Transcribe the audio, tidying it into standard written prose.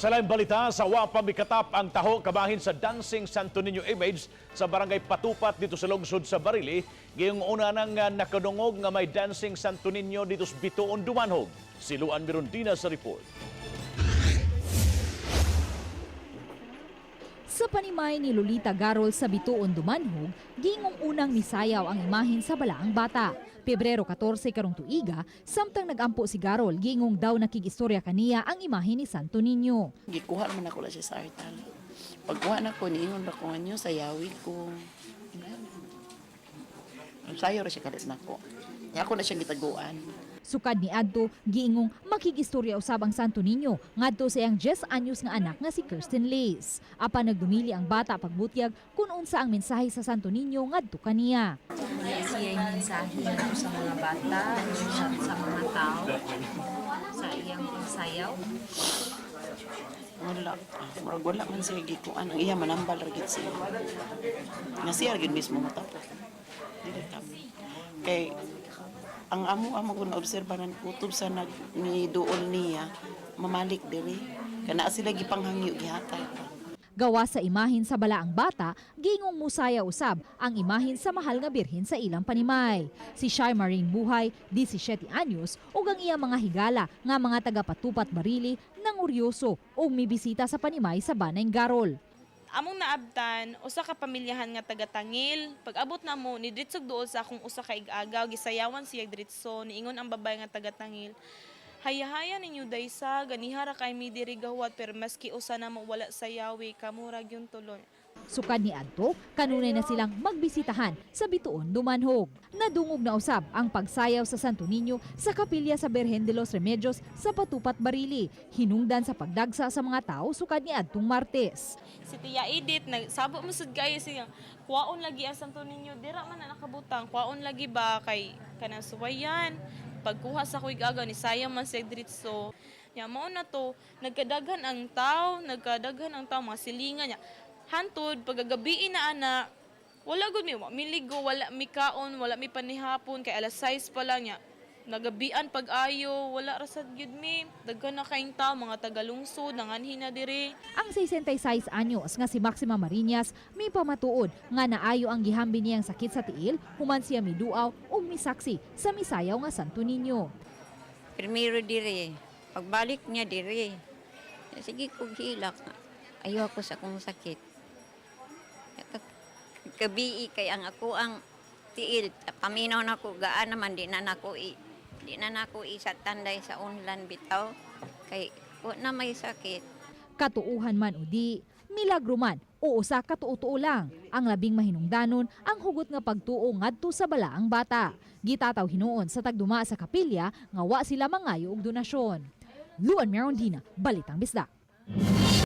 Sa laing balita, sa wa pa mikatap ang taho kabahin sa Dancing Santo Niño image sa Barangay Patupat dito sa lungsod sa Barili. Ngayong una nang nakadungog nga may Dancing Santo Niño dito sa Bituon, Dumanhog. Si Luan Mirondina sa report. Sa panimay ni Lolita Garol sa Bituon, Dumanhog, gingong unang misayaw ang imahen sa balaang bata. Pebrero 14 karong tuiga, samtang nagampo si Garol, gingong daw nakig-istorya kaniya ang imahen ni Santo Niño. Gikuha naman ako lang siya sa artal. Pagkuha na ko, niingon ba ko nga sayawi ko. Ang sayo ra siya kalit nako. Nya ako na siyang gitaguan. Sukad ni Adto, giingong makig-istorya usab ang Santo Niño ngadto sa iyang 10 anyos nga anak nga si Kirsten Lace. Apan nagdumili ang bata pagbutyag kung unsa ang mensahe sa Santo Niño ngadto kaniya. Siya yung mensahe ngadto sa mga bata, sa mga tao, sa iyang pagsayaw. Wala. Murag wala man siya gikuan. Ang iya manambal ra gid siya. Nga siya ra gid mismo motapos. Dili kami. Kay ang amo amo ko na obserbaran kutob sa nag ni duol niya mamalik diri kana sila gipanghangyo gihatag pa. Gawa sa imahin sa balaang bata, gingong musaya usab ang imahin sa mahal nga birhen sa ilang panimay. Si Shai Marine Buhay, 17 anyos, ug ang iyang mga higala nga mga taga-Patupat Barili nanguryoso ug mibisita sa panimay sa Banay Garol. Among naabtan usa ka pamilyahan nga taga Tangil. Pag-abot namo ni diretsog duol sa akong usa ka ig-agaw, gisayawan siya diretso. Niingon ang babae nga taga Tangil, "Hayahaya ninyo daysa, ganiha ra kay mi diri gahuwat, pero maski usa namo wala sayawi, kamo ra gyud tuloy." Sukad ni Adto, kanunay na silang magbisitahan sa Bituon, Dumanhog. Nadungog na usab ang pagsayaw sa Santo Niño sa kapilya sa Birhen de los Remedios sa Patupat, Barili. Hinungdan sa pagdagsa sa mga tao sukad ni adtong Martes. Si Tia Edith nagsabo mo sad kayo siya, "Kuwaon lagi ang Santo Niño, dira man na nakabutang, kuwaon lagi ba kay kanang suwayan." Pagkuha sa kuig agaw ni saya man siya diretso. Nya mao na to, nagkadaghan ang tao, nagkadaghan ang tao, mga silingan niya. Hantod pagagabi na ana, wala gud mi, wa mi ligo, wala mi kaon, wala mi panihapon kay alas 6 pa lang niya. Nagabian pag-ayo, wala ra sad gyud mi. Daghan na kayong tao, mga tagalungsod, nanganhi na diri. Ang 66 anyos nga si Maxima Marinas may pamatuod nga naayo ang gihambi niyang sakit sa tiil human siya miduaw ug misaksi sa misayaw nga Santo Niño. Primero dire, pagbalik niya dire. Sige kog hilak. Ayaw ako sa akong sakit. Gabii kay ang ako ang tiil. Paminaw na ko, gaan naman, di na nako isa tanday sa unlan bitaw. Kay wa na may sakit. Katuuhan man o di, milagro man o usa ka tuo-tuo lang. Ang labing mahinungdanon ang hugot nga pagtuo ngadto sa balaang bata. Gitataw hinuon sa tagduma sa kapilya nga wa sila mangayo og donasyon. Luan Merondina, Balitang Bisdak.